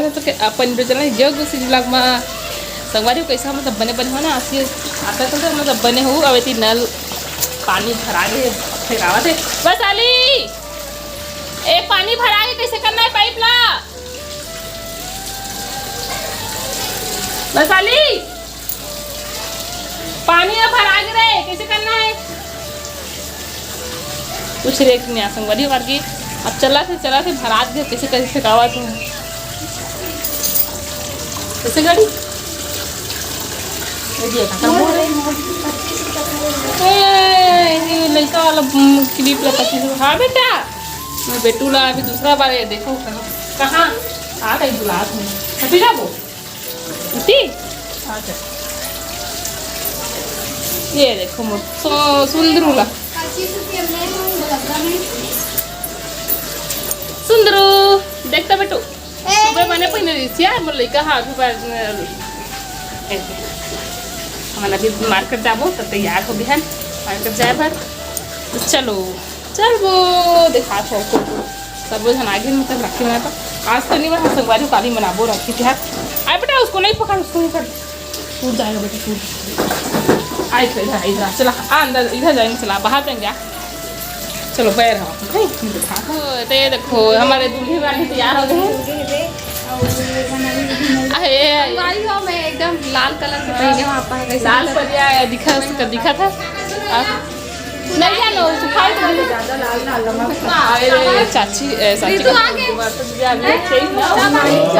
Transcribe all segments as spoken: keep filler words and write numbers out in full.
तो के अपन video चला, जो कुछ vlog में संगवारी हो, कैसा मतलब बने बने हो ना, आशीष आता तो मतलब बने हो। अब एती नल पानी भरा गे, फेर आवत हे। वैशाली, ए पानी भरा गे, कैसे करना है पाइप ला? वैशाली, पानी अब भरा गे रे, कैसे करना है? कुछ रेक नहीं आ संगवारी हमार की। अब चला थे, चला थे, भरात गे, कैसे, कैसे फेंकावा तू? कैसे गाड़ी? ए, ये लड़का वाला, हम्म, clip ला पच्चीस। हाँ बेटा, मैं बेटू ला अभी दूसरा बार ये देखो कहाँ, कहाँ आ गई बुलात में। अभी जाबो? उठी? अच्छा। ये देखो मोर सु-, सुंदरू ला। सुंदरू, देखता बेटू। सुबह मैंने पहने रही थी यार, मोर लइका, हाँ, अभी बार, ऐसे। हमन अभी market जाबो, तो तैयार हो गए हैं market जाए बर। तो चलो। चल वो दिखा थो को। सब झन आगे में तक राखी बनाता। आज तो नहीं बना संगवारी, काली मनाबो राखी तिहार। आए बेटा, उसको नहीं पकड़, उसको नहीं पकड़। टूट जाएगा बेटा, टूट। आए तो इधर, इधर आ, चला, आ अंदर, इधर जाएंगे, चला, बाहर जाएंगे, आ। चलो, पैर हो, नहीं, नहीं दिखा। ओ, तो ये देखो, हमारे दूल्हे वाले तैयार हो गए हैं। अरे, भाई हो, मैं एकदम लाल colour के पहने वहाँ पर, कैसे लाल दिखा था? परिया दिखा, उसका दिखा था। आ? नहीं जानो, सुखाई तो नहीं। ज्यादा लाल ना लगा। अरे, चाची, ए, चाची ऋतु का आगे।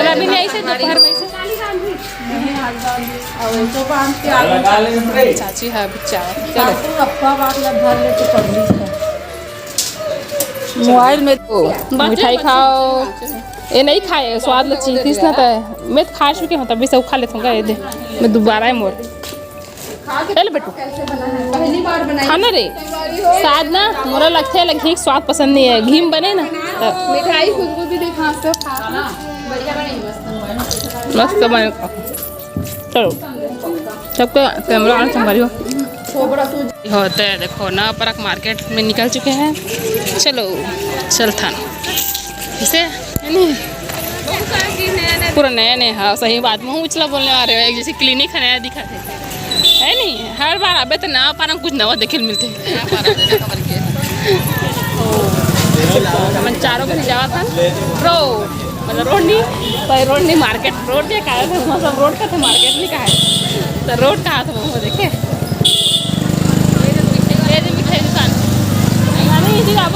अभी नहीं, ऐसे दोपहर में ऐसे। चाची है अभी चाय। चलो। मोबाइल में तो बस मिठाई बस। खाओ। ये नहीं खाए, स्वाद ला चीज ना, तो मैं तो खा चुके हूँ, तभी सब खा लेते होंगे। ये दे, मैं दोबारा है मोर। चल बेटू, पहली बार बनाई। खाना रे, शायद ना मोला लगथे ला घी के स्वाद पसंद नहीं है, घी में बने ना। तो मिठाई खुशबू भी देखा, सब खा। मस्त बने। चलो, सबके camera on संभालियो। होते हैं, देखो ना, परक market में निकल चुके हैं। चलो, चल थान। इसे, है नहीं? पूरा नया नया, हाँ, सही बात। मुँह उछला बोलने वाले हो, एक जैसे clinic है, नया दिखा थे। है नहीं? हर बार आबे तो नवा पारा कुछ नवा देखे मिलते हैं। हमन चारों बजे जावा था। Bro, मतलब road नहीं, पर road नहीं, market, road के कारण हम सब road का थे, market नहीं कहा है। तो road कहा था वो देखे। ये जो मिठाई, ये जो मिठाई दुकान। मामी, इधर आओ।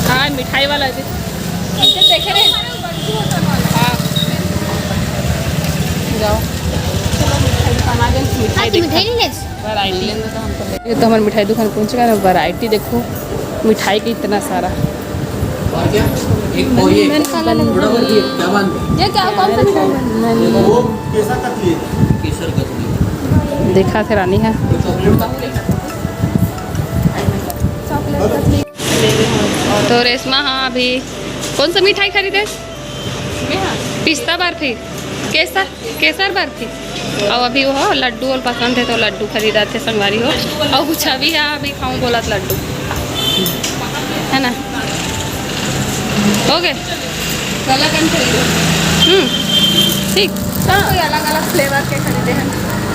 हाँ, मिठाई वाला जी। इधर देखे रे। हाँ। जाओ। मिठाई आज देखा। मिठाई नहीं ले? Variety। ये तो हमारे मिठाई दुकान पहुंच गए ना, variety देखो मिठाई की इतना सारा। और क्या? एक और ये। मैंने कहा ना, थोड़ा और ये, क्या बांध दे? ये क्या, कौन सा मिठाई? वो कैसा कतली है? केसर कतली। देखा थे रानी है। वो चॉकलेट का? चॉकलेट कतली। तो रेशमा, हाँ, अभी कौन सा मिठाई खरीदे? पिस्ता बर्फी, केसर, केसर बर्फी। और अभी वो लड्डू और पसंद है तो लड्डू खरीदा थे संगवारी हो। और कुछ अभी है, अभी खाऊं बोला था लड्डू, है ना? हो गए। कलाकंद खरीदो। हम्म, ठीक। सब कोई अलग अलग flavor के खरीदे हैं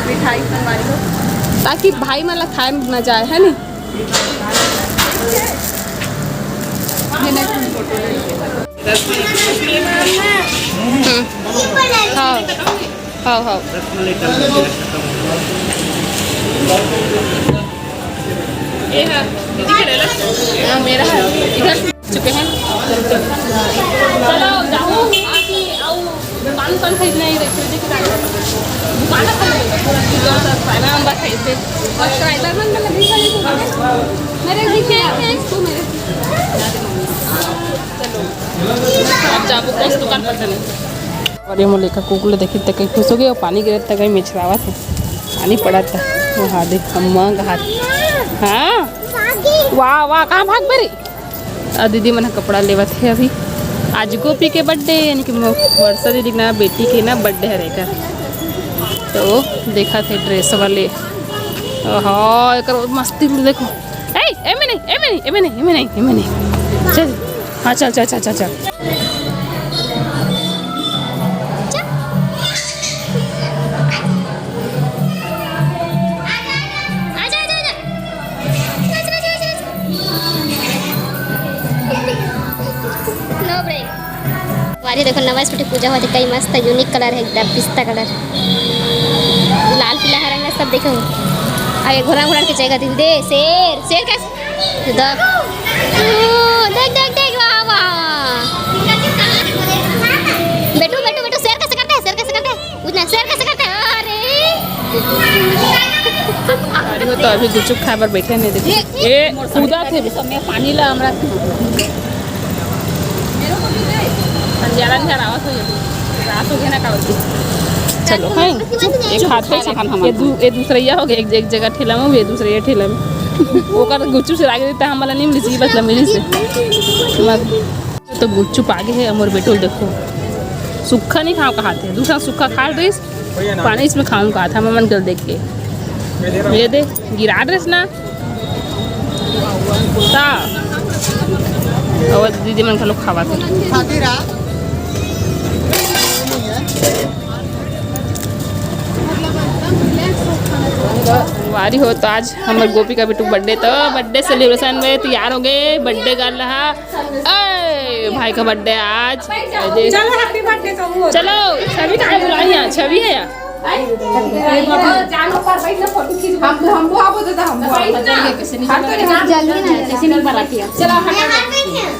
मिठाई संगवारी हो, ताकि भाई मन ला खाए में मजा आए, है नी? हम्म। हाँ, हाँ, हाँ। ये है, दीदी के ले ला। हाँ, मेरा है। इधर चुके हैं। चलो, जाओ। दुकान, दुकान खरीदना है, देखो, देखो, दुकान खरीदना है। पूरा चीज़ होता है, ना, हम बस खरीदते। और striper मन में लगी खड़ी थी। मेरे दिखे, इसको मेरे। चलो। अब जाबो कौन सी दुकान पर चले? और ये मोर लइका कुकुर ला देखी त कहीं खुश हो गया, पानी गिरत त कहीं मिछरावत है, पानी पड़त है। वो हाँ देख, अम्मा का हाथ। हाँ, वाह, वाह, कहाँ भाग बरी? आ दीदी मन ह कपड़ा लेवत हे अभी। आज गोपी के birthday, यानी कि मो-, वर्षा दीदी के ना बेटी के ना birthday हरे एकर। तो देखत हे dress वाले। ओहो, एकर मस्ती देखो। ए, एमे नहीं, एमे नहीं, एमे नहीं, एमे नहीं, एमे नहीं। चल, हाँ, चल, चल, चल, चल, चल। अरे देखो, नवा स्कूटी पूजा होथे, कई मस्त यूनिक कलर हे एकदम, पिस्ता कलर, लाल पीला हरा में सब। देखो, अरे घोड़ा घोड़ा के जगह दे दे, शेर, शेर का दे दो। ओ, देख, देख, देख, वाह, वाह। बेटू, बेटू, बेटू, शेर कैसे करते हैं, शेर कैसे करते हैं? उतना शेर कैसे करते हैं? अरे। अरे, वो तो अभी गुपचुप खाए बर बैठे नहीं, देखो। ए, कूदा थे। समय पानी ला हमरा। अंधियारा, अंधियारा आवत हो, रात हो गया ना, का होती? चलो, हैं? एक हाथ पे से खाना ये दू-, ये दूसरैया हो गया, एक, एक जगह ठेला में, ये दूसरैया ठेला में। ओकर गुपचुप से आगे देता, हम वाला नहीं मिली, बस मिली से। तो गुपचुप आगे है, अमर बेटो देखो, सुक्खा नहीं खाओ कहा थे, दूसरा सुक्खा खा रही, पानी इसमें खाऊं कहा था, मैं मन कर देख के। ये दे, गिरा रहे ना। ता। और दीदी मन घलो खावा थे। वारी हो तो आज हमर गोपिका बिट्टू बर्थडे, तो बर्थडे सेलिब्रेशन में तैयार हो गए, बर्थडे गर्ल रहा। ए, भाई का बर्थडे आज। चलो, हैप्पी बर्थडे तो हुआ। चलो, छवि कहाँ बुलाई है? छवि है यार। हम, हम वो आप होता था, हम वो आप। जल्दी ना, जैसे नहीं बनाती है। चलो, हटा।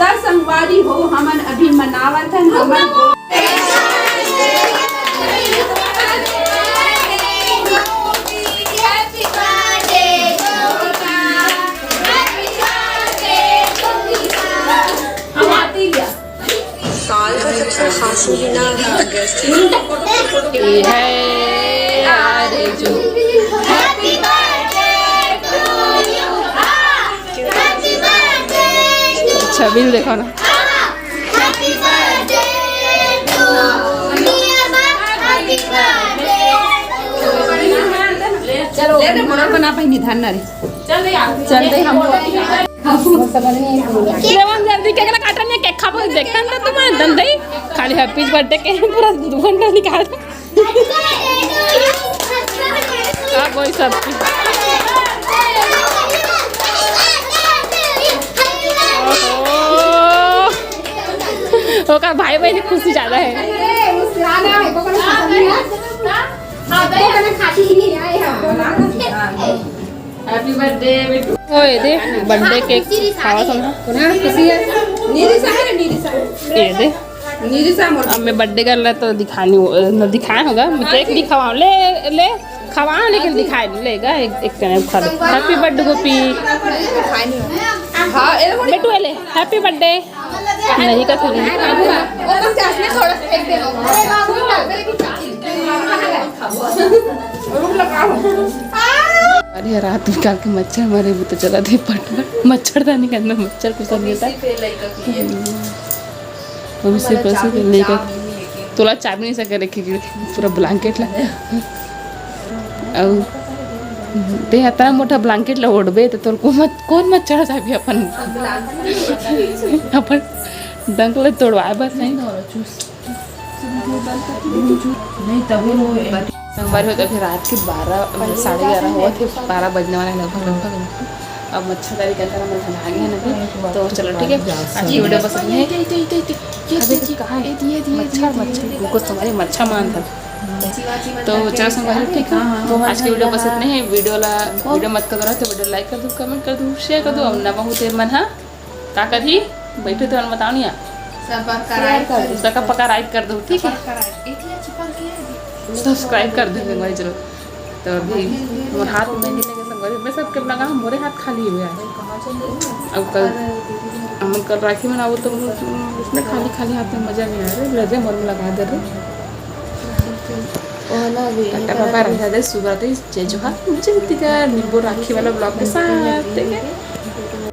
दस संगवारी हो, हमन अभी मनावत हन, हमर साल का सबसे खास महीना अगस्त है। ये है आरजू। छबील देखो ना। चलो, ले रे, मोटर बना पाई निधान ना रे। चल दे, हम लोग। देवन जल्दी केक ला काटन, ये केक खाबो, देखता ना तुम्हारे दंदई। खाली हैप्पी बर्थडे के पूरा दो घंटा निकाल। का कोई सब। ओहो। ओकर भाई बहन खुशी ज्यादा है। हैप्पी बर्थडे बेटू। ओए दे, बर्थडे केक खावा सब ना। कोना खुशी है? नीली सा है, नीली सा। ये दे। नीली सा मोर। अब मैं बर्थडे कर ला तो दिखानी हो, न दिखाए होगा, मैं केक दिखावा। ले, ले, खावा, लेकिन दिखाए नहीं लेगा। एक, एक कने खा लो। हैप्पी बर्थडे गोपी। हाँ, ये देखो। बेटू, ये ले, हैप्पी बर्थडे। नहीं का सुनी। अरे रात में काल के मच्छर मारे, वो तो चला दे पट पट। मच्छरदानी के अंदर मच्छर घुस गया था। हम इसे पैसे के लेकर तोला चाबी नहीं सके रखे पूरा ब्लैंकेट ला। अउ ते इतना मोटा ब्लैंकेट ला ओढ़बे तो तोर को मत, कौन मच्छर चाबी अपन, अपन डंक ले तोड़वाए बस नहीं। नहीं, तभी वो संगवारी हो तो अभी रात के बारह, मतलब, साढ़े ग्यारह हुआ थे, बारह बजने वाला है लगभग, लगभग, लगभग। अब मच्छरदानी के अंदर हम लोग आ गए हैं ना, तो चलो, ठीक है, आज की वीडियो पसंद है। अबे, कहाँ है? मच्छर, मच्छर, रुको, तुम्हारे मच्छर मान था। तो चलो संगवारी, ठीक है, आज की वीडियो पसंद नहीं है, वीडियो ला, वीडियो मत कर दो, तो वीडियो लाइक कर दो, कमेंट कर दो, शेयर कर दो। अब नवा होते मन हा का करही? बैठे तो बताओ नहीं यार। सब्सक्राइब कर दो। सका पका राइट कर दो, ठीक है? सब्सक्राइब कर दो संगवारी, चलो। तो अभी मोर हाथ में मेहंदी लगे संगवारी, मैं सबके लगा, मोरे हाथ खाली हुए यार। अब कल, हम कल राखी मनाबो तो उसने खाली, खाली हाथ में मजा नहीं आ रहा, लगे मन में लगा दे रहे। टट्टा पापा रहा दे सुबह तो जय जोहार, जय तिका निम्बो राखी वाला ब्लॉग के साथ, ठीक है?